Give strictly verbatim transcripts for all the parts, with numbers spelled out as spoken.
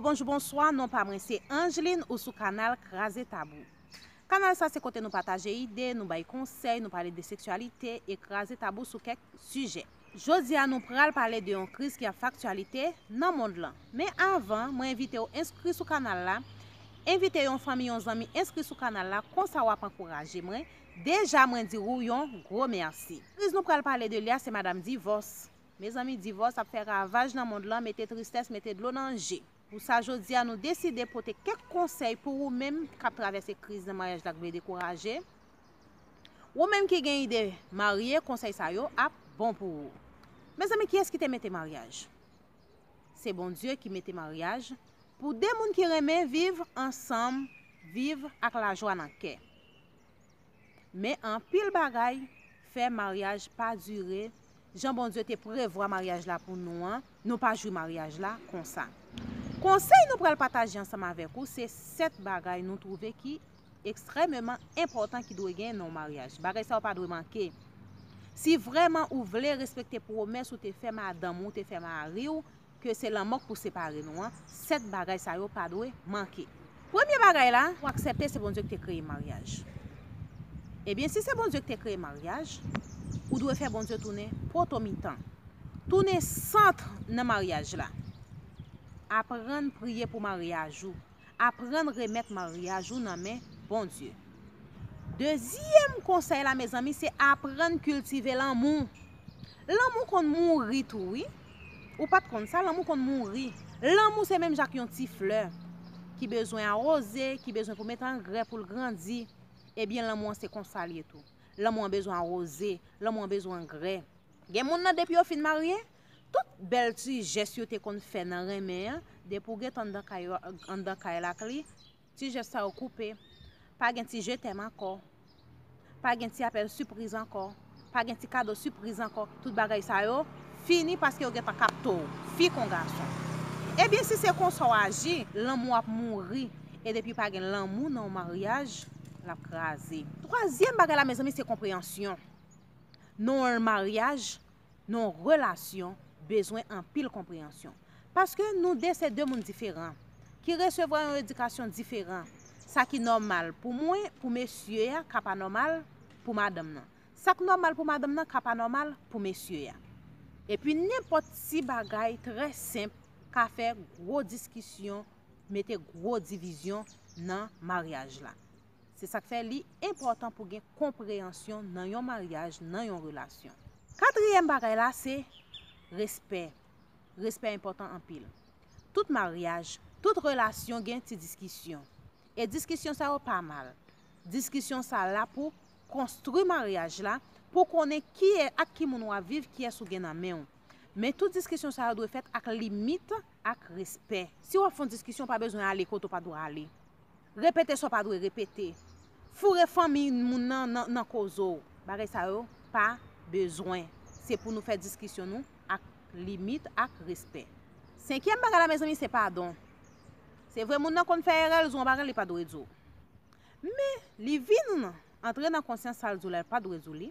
Bonjou, bonswa, non pa mwen se Angeline, ou sou kanal Kraze Tabou. Kanal sa se kote nou pataje ide, nou bay konsèy, nou pale de seksyalite e kraze tabou sou kèk sijè. Jodi a nou pral pale de yon kriz ki ap fè aktyalite nan mond lan. Men avan, mwen envite w enskri sou kanal la, envite yon fanmi, yon zanmi enskri sou kanal la, konsa w ap ankouraje mwen. Deja mwen di w yon gwo mèsi. Kriz nou pral pale de li a se madanm divòs. Mezanmi, divòs ap fè ravaj nan mond lan, mete tristès, mete dlo nan je. Pou sa, jodi a nou deside pote kèk konsèy pou ou menm k ap travèse kriz nan maryaj la, k vle dekouraje. Ou menm ki gen ide marye, konsèy sa yo ap bon pou ou. Mezanmi, kiyès ki te mete maryaj? Se Bondye ki mete maryaj pou de moun ki renmen viv ansanm, viv ak lajwa nan kè. Men anpil bagay fè maryaj pa dire jan Bondye te prevwa maryaj la pou nou an, nou pa jwi maryaj la konsa. Konsèy nou pral pataje ansanm avèk ou se sèt bagay nou twouve ki ekstrèmeman enpòtan ki dwe gen nan yon maryaj. Bagay sa yo pa dwe manke. Si vrèman ou vle respekte pwomès ou te fè madanm ou, ou te fè mari w, ke se lanmò k pou separe nou an, sèt bagay sa yo pa dwe manke. Premye bagay la, ou aksepte se Bondye ki te kreye maryaj. Ebyen, si se Bondye ki te kreye maryaj, ou dwe fè Bondye tounen poto mitan. Tounen sant nan maryaj la. Aprann priye pou maryaj ou. Aprann remèt maryaj ou nan men Bondye. Dezyèm konsèy la, mezanmi, se aprann kiltive lanmou. Lanmou konn mouri tou, wi. Ou pa t konn sa, lanmou konn mouri. Lanmou se menm jan ak yon ti flè ki bezwen awoze, ki bezwen pou met angrè pou l grandi. Ebyen, lanmou an se konsa l ye tou. Lanmou an bezwen awoze, lanmou an bezwen angrè. Gen moun nan, depi yo fin marye, tout bèl ti jès yo te konn fè nan renmen an, depi w gentan anndan kay, anndan kay la ak li, ti jès sa yo koupe. Pa gen ti je t'aime ankò. Pa gen ti apèl sipriz ankò. Pa gen ti kado sipriz ankò. Tout bagay sa yo fini paske yo gentan kapte w, fi kon gason. Ebyen, si se konsa w aji, lanmou ap mouri. E depi pa gen lanmou nan yon maryaj, l ap kraze. Twazyèm bagay la, mezanmi, se konpreyansyon. Nan yon maryaj, nan yon relasyon, bezwen anpil konpreyansyon. Paske nou de se de moun diferan, ki resevwa yon edikasyon diferan. Sa ki nòmal pou mwen, pou mesye a, ka pa nòmal pou madanm nan. Sa k nòmal pou madanm nan, ka pa nòmal pou mesye a. Epi nenpòt ti bagay trè senp ka fè gwo diskisyon, mete gwo divizyon nan maryaj la. Se sa k fè li enpòtan pou gen konpreyansyon nan yon maryaj, nan yon relasyon. Katriyèm bagay la, se respè. Respè enpòtan anpil. Tout maryaj, tout relasyon gen ti diskisyon. E diskisyon sa yo pa mal. Diskisyon sa la pou konstwi maryaj la, pou konnen kiyès ak ki moun w ap viv, kiyès ou gen nan men w. Men tout diskisyon sa yo dwe fèt ak limit, ak respè. Si w ap fè yon diskisyon, w pa bezwen ale kote w pa dwe ale. Repete sa w pa dwe repete. Foure fanmi moun nan nan, nan koze w. Bagay sa yo pa bezwen. Se pou nou fè diskisyon nou ak limit, ak respè. Senkyèm bagay la, mezanmi, se padon. Se vre, moun nan konn fè erè, l di w yon bagay li pa dwe di w. Men, li vin antre nan konsyans sa l di w la, li pa dwe di w li.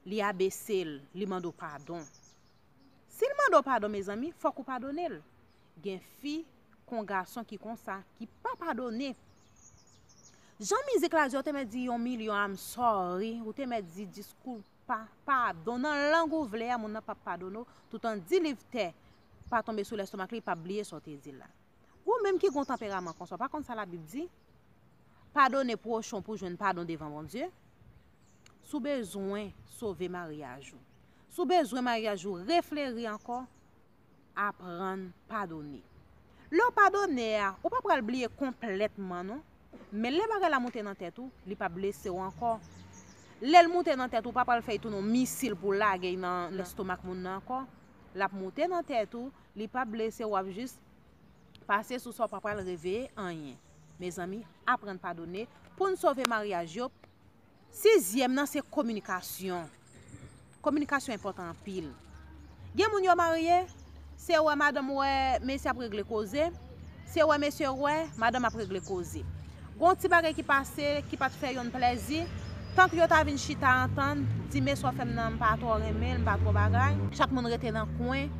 Li abese l, li mande w padon. Si l mande w padon, mezanmi, fòk ou padone l. Gen fi kon gason ki konsa, ki pa padone. Jan mizik la di, ou te mèt di yon milyon "I'm sorry", ou te mèt di diskou pa, padon nan lang ou vle a, moun nan p ap padone w, toutan di liv tè pa tonbe sou lèstomak li, li p ap bliye sa w te di l la. Ou menm ki gon tanperaman konsa, w pa konn sa Labib di? Padone pwochen w pou w jwenn padon devan Bondye. Si w bezwen sove maryaj ou, si w bezwen maryaj ou refleri ankò, aprann padone. Lè w padone a, ou pa pral bliye konplètman non. Men lè bagay la moute nan tèt ou, li p ap blese w ankò. Lè l moute nan tèt ou, ou pa pral fè l tounen yon misil pou w lage l nan lèstomak moun nan ankò. L ap moute nan tèt ou, li p ap blese w, w ap jis pase sou sa, w pa pral reveye anyen. Mezanmi, aprann padone pou n sove maryaj yo. Sizyèm nan se kominikasyon. Kominikasyon enpòtan anpil. Gen moun yo marye, se wè madanm wè mesye ap regle koze, se wè mesye wè madanm ap regle koze. Gon ti bagay ki pase, ki pa t fè yonn plèzi, tank yo ta vin chita antann, di mesye w ap fè m nan, m pa twò renmen l, m pa twò bagay, chak moun rete nan kwen,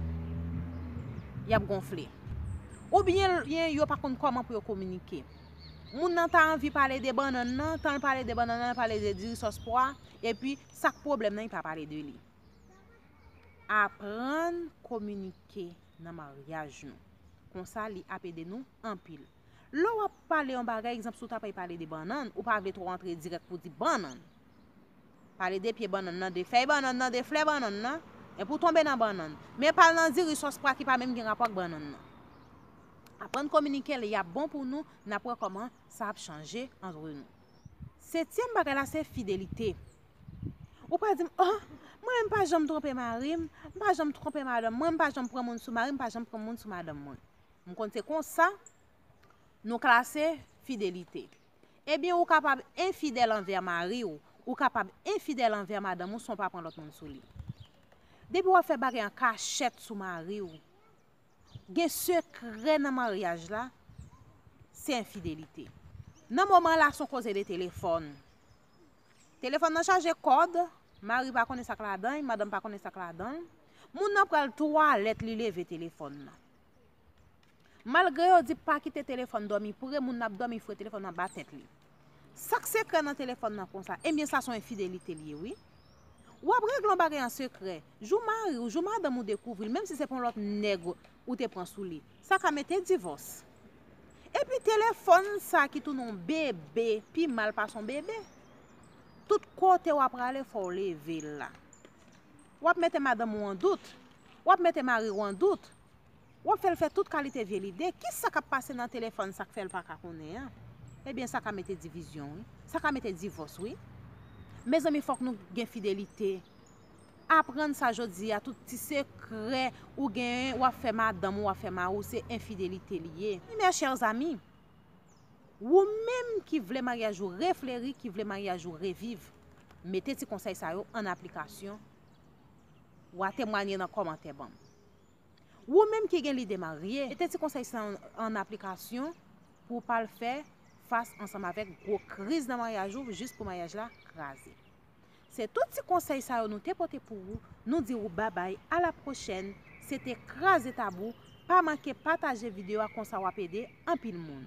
y ap gonfle. Oubyen, byen yo pa konn kòman pou yo kominike. Moun nan ta anvi pale de bannann nan, tan l pale de bannann nan, l pale de diri sòs pwa, epi sa k pwoblèm nan, li pa pale de li. Aprann kominike nan maryaj nou. Konsa, li ap ede nou anpil. Lè w ap pale yon bagay, egzanp, si w ta pral pale de bannann, ou pa vle twò antre dirèk pou di bannann. Pale de pye bannann nan, de fèy bannann nan, de flè bannann nan, epi w tonbe nan bannann. Men pa al nan diri sòs pwa ki pa menm gen rapò ak bannann nan. Aprann kominike, li ap bon pou nou, n ap wè kòman sa ap chanje antre nou. Setyèm bagay la, se fidelite. Ou pral di m, oh, mwen menm pa janm twonpe mari m, m pa janm twonpe madanm mwen, m pa janm pran moun sou mari m, m pa janm pran moun sou madanm mwen. M konn se konsa nou klase fidelite. Ebyen, ou kapab enfidèl anvè mari w, ou kapab enfidèl anvè madanm ou san w pa pran lòt moun sou li. Depi w ap fè bagay an kachèt sou mari w, gen sekrè nan maryaj la, se enfidelite. Nan moman la, se yon koze de telefòn. Telefòn nan chaje kòd, mari pa konnen sa k ladan l, madanm pa konnen sa k ladan l. Moun nan pral twalèt, li leve telefòn nan. Malgre yo di pa kite telefòn dòmi pre, moun nan ap dòmi fre, telefòn nan ba tèt li. Sa k sekrè nan telefòn nan konsa, ebyen sa se yon enfidelite li ye, wi. W ap regle yon bagay an sekrè. Jou mari w, jou madanm ou dekouvri l, menm si se pa yon lòt nèg ou te pran sou li, sa ka mete divòs. Epi telefòn sa ki tounen yon bebe, pi mal pase yon bebe. Tout kote w ap prale, fò w leve l la. W ap mete madanm ou an dout. W ap mete mari w an dout. W ap fè l fè tout kalite vye lide. Kisa k ap pase nan telefòn sa k fè l pa ka konnen an? Ebyen, sa ka mete divizyon, wi. Sa ka mete divòs, wi. Mezanmi, fòk nou gen fidelite. Aprann sa jodi a, tout ti sekrè ou genyen, w ap fè madanm ou, w ap fè mari w, se enfidelite li ye. Mes chers amis, ou menm ki vle maryaj ou refleri, ki vle maryaj ou reviv, mete ti konsèy sa yo an aplikasyon. W a temwanye nan kòmantè ban m. Ou menm ki gen lide marye, mete ti konsèy sa an aplikasyon pou w pa al fè fas ansanm avèk gwo kriz nan maryaj ou jis pou maryaj la kraze. Se tout ti konsèy sa yo nou te pote pou ou. Nou di ou babay, a la pwochèn. Se te Kraze Tabou. Pa manke pataje videyo a, konsa w ap ede anpil moun.